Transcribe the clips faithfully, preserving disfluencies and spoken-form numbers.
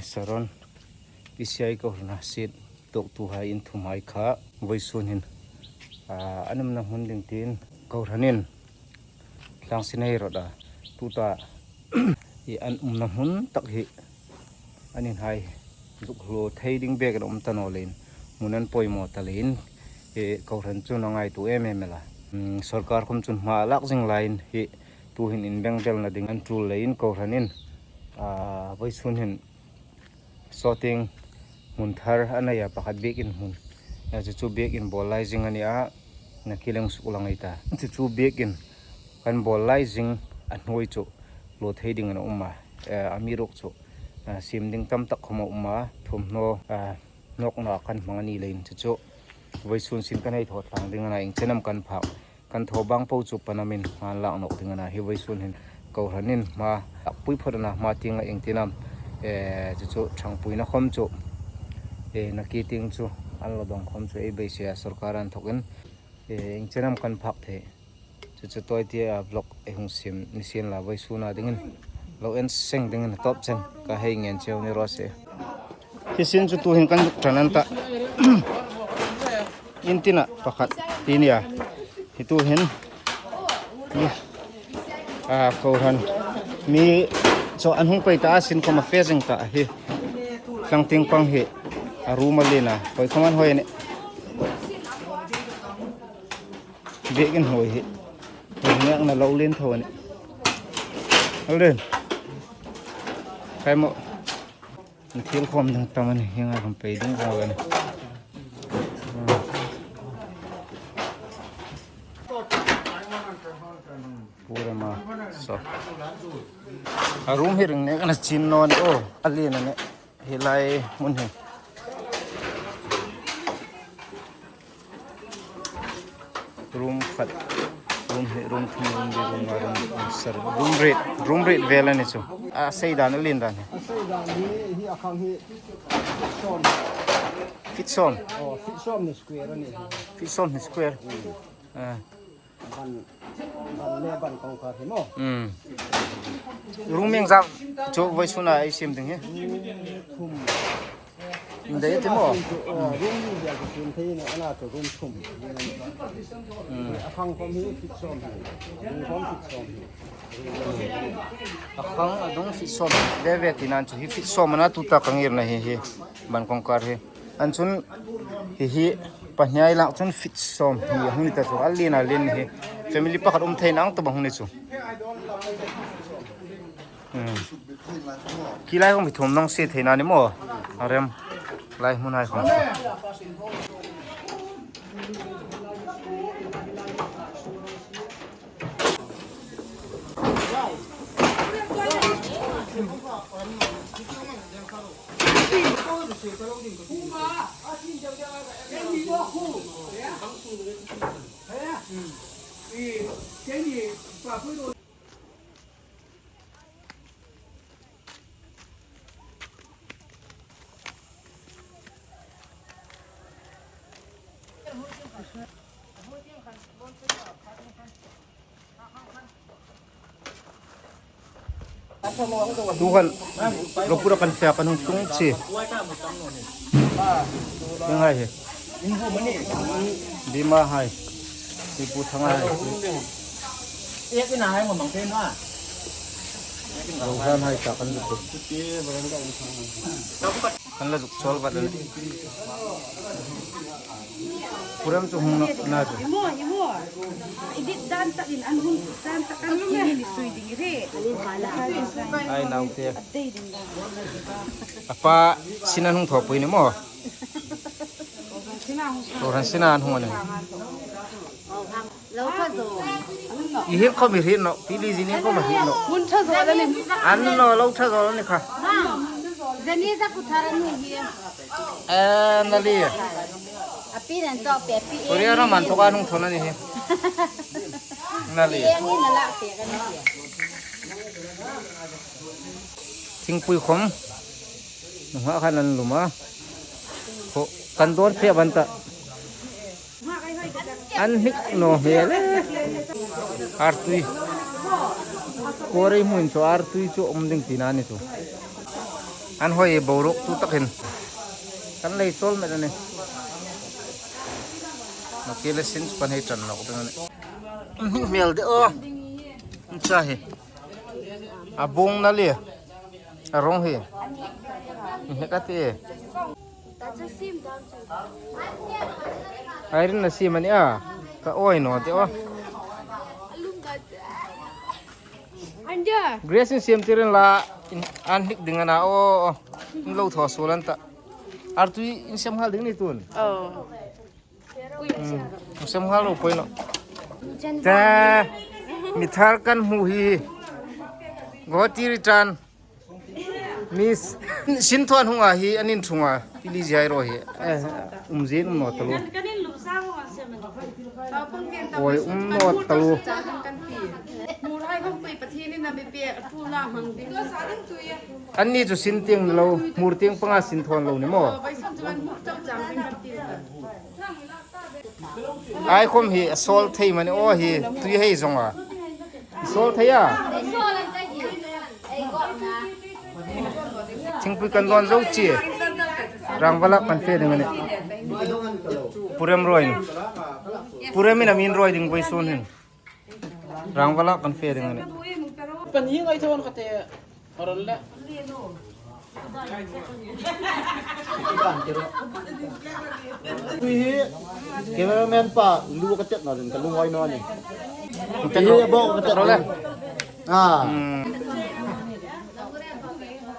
Saron, E C I kohrana seat tuoktuhai in thumhai kha vawisun hin, a, an umna hmun ding tiin kohranin tlang sin hei rawt a, tuta hi an umna hmun tak hi an inhai zuk hlaw thei ding bek an um ta naw leiin, hmun an poimaw ta leiin, e, kohran chun a ngaituo em em el a. Mm, sorkar khom chun hma lak zing laiin hi tuhin inbengtelna ding an tul leiin kohranin, a, vawisun hin sawting hmun thar a nei a, pakhat biekin hmun, a, chu chu biekin bawl lai zing a ni a, nakie leng suk lang ei ta. Chu chu biekin kan bawl lai zing a hnuoi chu hlaw thei ding an um a, e, amiruokchu, a, siem ding tam tak khom a um a, thawmhnaw, a, nawkna kan hmang a ni leiin chu chu vawisun sin kan hei thaw tlang ding a na, ieng chen am kan phak, kan thaw bang po chu panamin hma an lak nawk ding a na, hi vawisun hin kohranin hma a pui phawt a na, hma tieng a ieng tin am, e, chu chu ṭhangpuina khom chu, e, nakie tieng chu an lo dawng khom chu ei beisei a, sorkar an thawkin, e, ieng chen am kan phak thei. Chu chu tawi tia vlog ei hung siem ni sien la, vawisuna dingin lo en seng dingin a tawp chen ka hei ngen cheu ni raw se. Hi sin chu tuhin kan zuk ṭan an ta. In tina pakhat ti nia. Hi tuhin mi, a, kohran mi chu an hung pei ta a, sin khom a fe zing ta hi. Tlang tieng pang hi a room a lien a, hoi khom an hoi a nih. Biekin hnuoi hi ngakna lo lien tho a nih. Lo lien. Kai maw. Thil khom dang tam a nih, hieng ang khom pei ding a ni. Pura ma. So. A room hi ring nek a na chin naw a nih. Oh, a lien a nih. Hi lai hmun hi. Room khat, room hi, room thum, room li, room nga, room sar, room riet, room riet vel a ni chu. A sei dan, a lien dan hi. A sei dan hi, hi a khang hi feet sawm. Feet sawm? Oh, feet sawm ni square a ni. Feet sawm ni square. Mm. Ah. Ban, ban le ban kawngkhar hi maw. Mm. Room ieng zat chu vawisuna ei siem ding hi? Room thum. Indai ti maw. Room li bial ko sim thei ni, a na chu room thum. Mm. A khang khom hi feet sawm hi. Room khom feet sawm hi. A khang a dung feet sawm. Ve ve ti nan chu hi feet sawm a na, tuta ka ngirna hi hi. Ban kawngkhar hi. An chun hi hi pahniai lak chun feet sawm hi a hung ni ta chu. A lien a lien hi. Family pakhat um thei nang ta bang hung ni chu. Hmm. Khi lai hung hi thum nang si thei na ni maw. A rem. Lai hmun hai khom. Tu khan, ropui ro kan fe kan hung tlung si. Ieng hai hi. Bima hai. Sipu thang hai. Lo han hai ta kan lu. Kan la zuk chawl vat a nih. Purem chu hung naw, na chu. Hi maw, hi maw. Edit dan takin an hung dan tak kan ti ni sui ding re. Ai naute. A dei ding dan. A pa sin an hung thaw pui ni maw. Sin an hung thaw. Kohran sin an hung a nih. Lo ṭha zo. I hin khom i hriet naw, Pi Lizin hin khom a hriet naw. Hun ṭha zo la ni. An naw lo ṭha zo la ni kha. Zani za ku thar a ni hi. Eh, na li. A pi nan to pe pi. Korea ram an to ka nung thona ni hi. Na li. Eng ni na la pe ka ni hi. Thingpui khom. Nunghak khan an lum a. Kho, kan dawn fe ban ta. An hnik naw hmel e. Artui. Kuori hmun chu artui chu um ding tina ni chu. An hoi boruok tu takin. Kan lei tawl met a nih. Naki le sin chu kan hei ṭan nawk ding a nih. Hmel de aw. Cha hi. A bung na le. A rawng hi. Hek a ti. Irene-in a siem a nih a. Ka awi naw de aw. Grace-in siem tir inla, in, an hnik ding a na, aw, aw. In lo thaw suol an ta. Artui in siem nghal ding ni tun. Oh. Hmm, siem nghal lo poi naw. Ta, mi thar kan hmu hi. Go ti ri tan. Miss, sin thaw an hung a hi, an in chunga. Pili zia ro hi. Eh, um zin um naw ta lo. Oi, um naw ta lo. Anni chu sin tieng lo, hmur tieng panga sin thaw an lo ni maw. Ai khom hi a sawl thei mani aw hi, tui hei zong a. Sawl thei a. Thingpui kan dawn zo chi. Rangva lak kan fe ding a nih. Purem ruoiin. Puremin a min ruoi ding vawisun hin. Rangva lak kan fe ding a nih. Pan hi ngai thawn kha te. Aron le. Tui hi cameraman pa lu ka tet naw ding ka lungawi naw ni. Tui hi bo ka tet naw le. Ah. Hmm.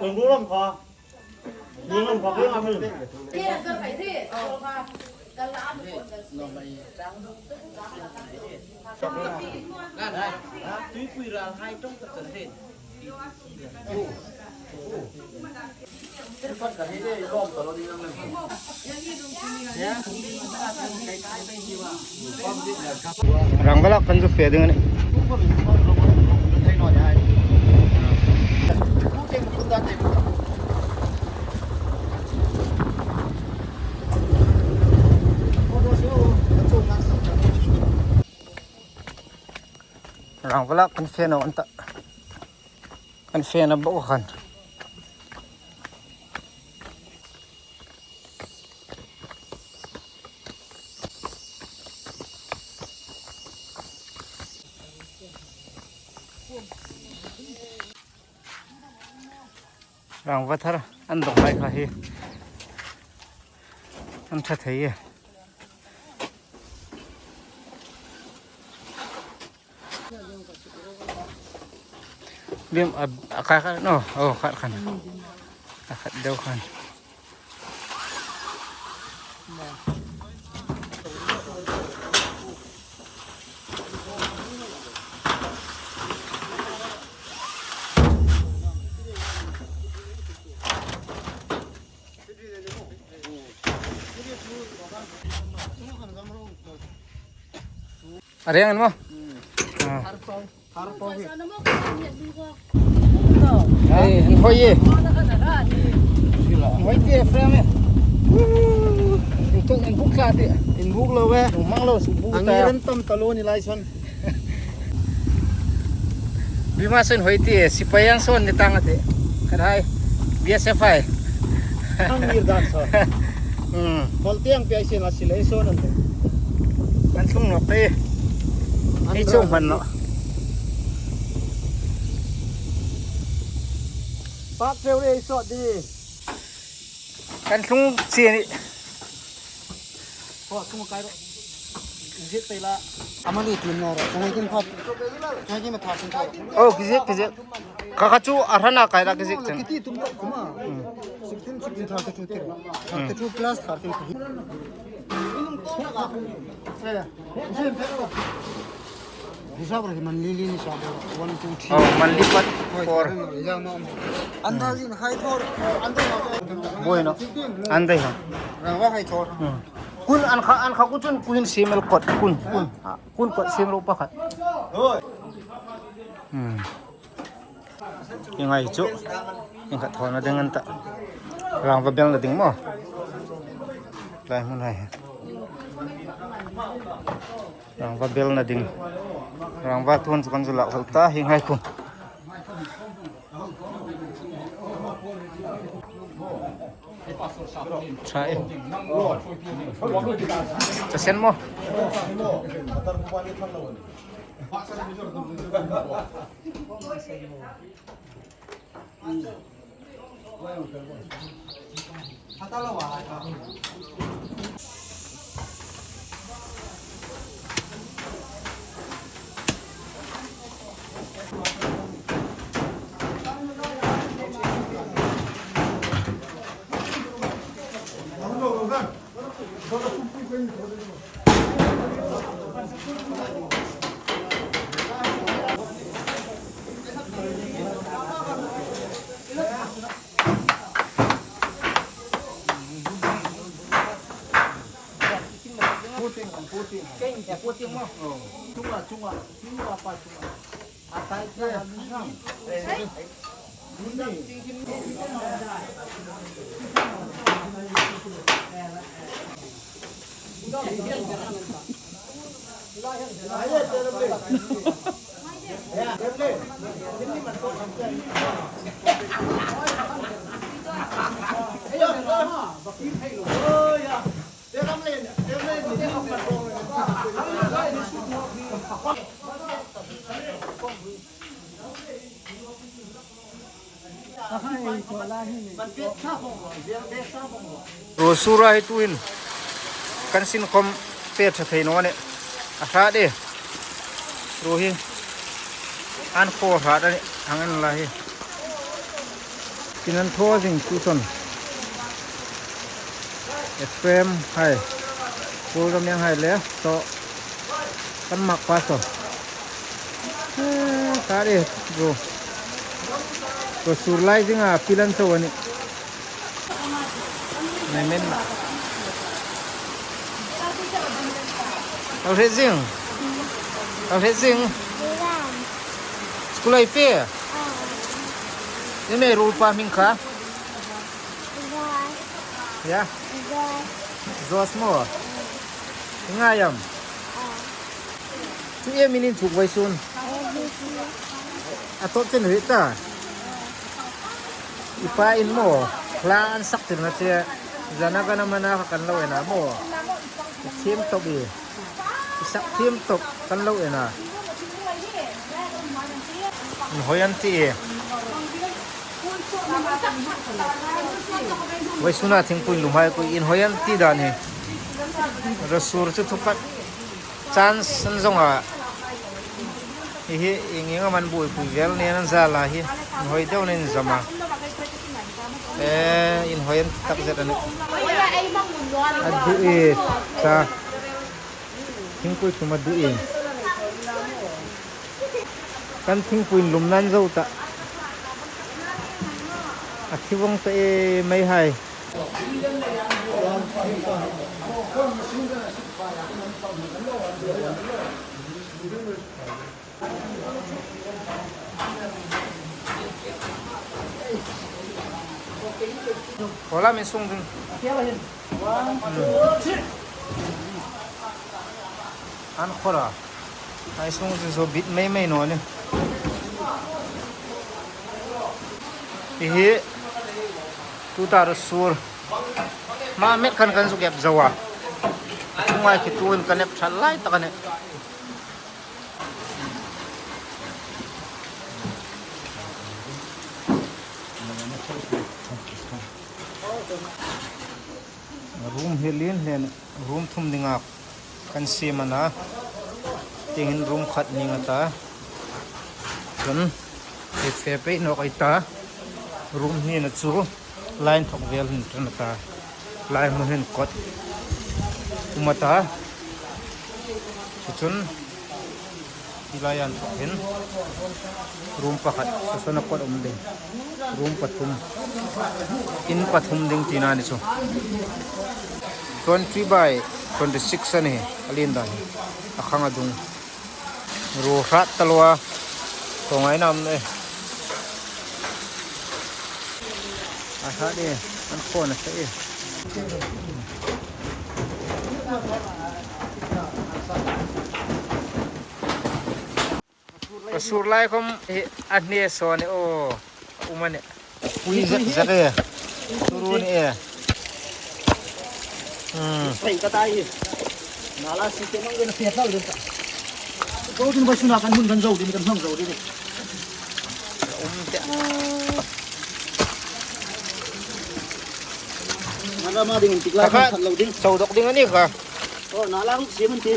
Eng lu lam kha. Lu lam kha ke amin. Rangva lak kan zu fe ding a nih. Rangva lak kan fe naw an ta. Kan fe na bawk khan. Rangva thar an dawng lai kha hi. An ṭha thei e. Bim a, a kai khan, no, oh, khat khan. A khat deu khan. A reng an maw? Hmm. Ah. Thar po. Thar po hi. Ei, an hoi e. An hoi ti frame e. Tuk in buk sa ti. In buk lo e. Mang lo su buk ta. Ang ren tam ta lo ni lai son. Bima son hoi ti, sipai an son ni tang a ti. Khat hai, B S F hai. Ang ngir dan son. Hmm. Hol tiang pi ai sin la silai son an ti. An tlung nawk te. An ei chung ran man lo. Pak teu rei sot di. Kan tlung chi ni. Ho, tlung kai ro. Zit pe la. Amali tin no ro. Kan kin phot. Kan kin ma thar sin phot. Oh, kizit, kizit. Kha kha chu a hrana kai la kizit chen. Kiti tum ka kuma. Hmm. Sixteen, sixteen thar ka chu tir. Thar ka chu plus thar kin. Eh. Hisaab rakhi, monthly ni hisaab, one, two, three. Oh, monthly pat four. Hoi, hoi, hoi. Andaz in hai thor, andaz. Boi no. Andaz ha. Rangva hai thor. Hmm. Kun an kha, an kha ku chun kun sim el kot, kun, kun. Ha, kun kot sim lo pakhat. Hoi. Hmm. Hi ngai chu. Ieng khat thaw na ding an ta. Rangva bel na ding maw. Lai hmun hai. Rangva bel na ding. Rangva tuon chu kan zu lak zal ta hi ngai ku. Ṭha e. Cha sen maw? Ruo sur a hi tuhin kan sin khom pe ṭha thei naw a nih. A hrat e. Ruo hi an khaw hrat a nih, hang en la hi. Tin an thaw zing chu sawn. Ephraim hai, Paul Ramiang hai le thaw kan mak pa saw. Eh, ka re, bro. Ruo sur lai zinga pil an thaw a nih. Nei men. Lo hre zing. Lo hre zing. School ai fe. Ni mei ruolpa hming kha. Ya. Josh maw. Ngai am. Chu iem in inchuk vawisun? A tawp chen hre ta. I pa in maw, hla an sak tir na che. Jana Gana Mana kha kan lo en a maw. Thiem tawp i. I sak thiem tawp kan lo en a. Inhawi an ti e. Vawisuna thingpui lumhai kha inhawi an ti dan hi. Ruo sur chu thupat chance an zawng a. Hi hi, ieng ieng am an buoipui vel nen an zal a hi. Inhawi deuin an zam a. Eh, inhawi an tak zet a nih. A duh e, cha. Thingpui tum a duh e. Kan thingpui lum nan zo ta. A thi vong ta e mai hai. Hola, min sung ding. An khawla. Ai sung si zo bit mei mei naw ni. Hi hi. Tuta ruo sur. Hma met khan kan zuk ep zo a. A chunga khi tuhin kan ep ṭhat lai tak a nih. Room hi lien hlein, room thum dinga kan siem a na. Tieng hin room khat ning a ta. Chun, hi fe pei nawk ei ta. Room hnina chu. Lai inthawk vel hin ṭan a ta. Lai hmun hin kot um a ta. Chu chun hi lai inthawk hin room pakhat, saw saw a kot um ding. Room pathum. In pathum ding tina ni chu. Twenty by twenty-six a ni hi. A lien dan hi. A khang a dung. Ruo hrat ta lo a. Khawngaina um e. A hrat e. An khaw na sa e. Ka sur lai khom hi a hne saw ni aw. A um a nih. Pui zek zek e. Turu ni e. Hmm. Sai ka tai. Nala si ke nang gen fiat nal den ta. Ko din ba suna kan hun kan zo din kan hmang zo din. Um te. Nala ma ding tik la kan lo ding. Chau dok ding a ni kha. Oh, nala huk si mun ti.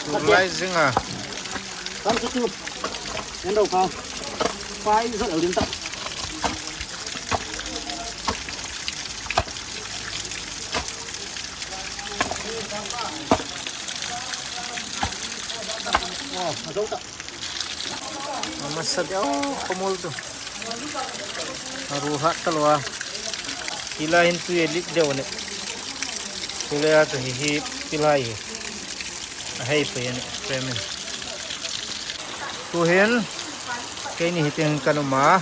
Sur lai zing a. Kan chu chu. Kan ro kha. Fai zo lo din ta. Oh, a zo ta. A masa deu, khawmuol chu. A ru hat ta lo a. Hi lai hin chu e lik deu a nih. Chu le a chu hi hi hi lai hi. A hei pei a nih, frame in. Tuhin, keini hi tieng kan um a.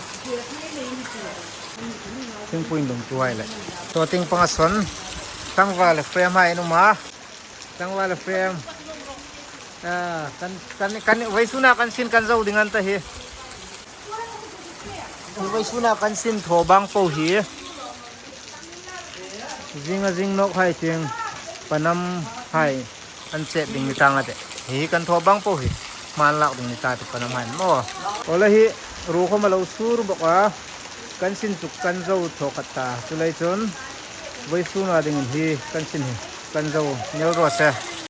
Thingpui lung chu hai le. Chu tieng panga sawn. Tlangval le frame hai an um a. Tlangval le frame. Ah, kan, kan, kan, vawisuna kan sin kan zo ding an ta hi. Vawisuna kan sin thaw bang po hi. Zinga zing nawk hai tieng panam hai an chet ding ni tang a tih. Hi kan thaw bang po hi. Hma an lak ding ni ta tih panam hai maw. Aw le hi ru khawm a lo sur bawk a. Kan sin chu kan zo thaw khat ta. Chu lai chun vawisuna dingin hi kan sin hi kan zo nel ro se.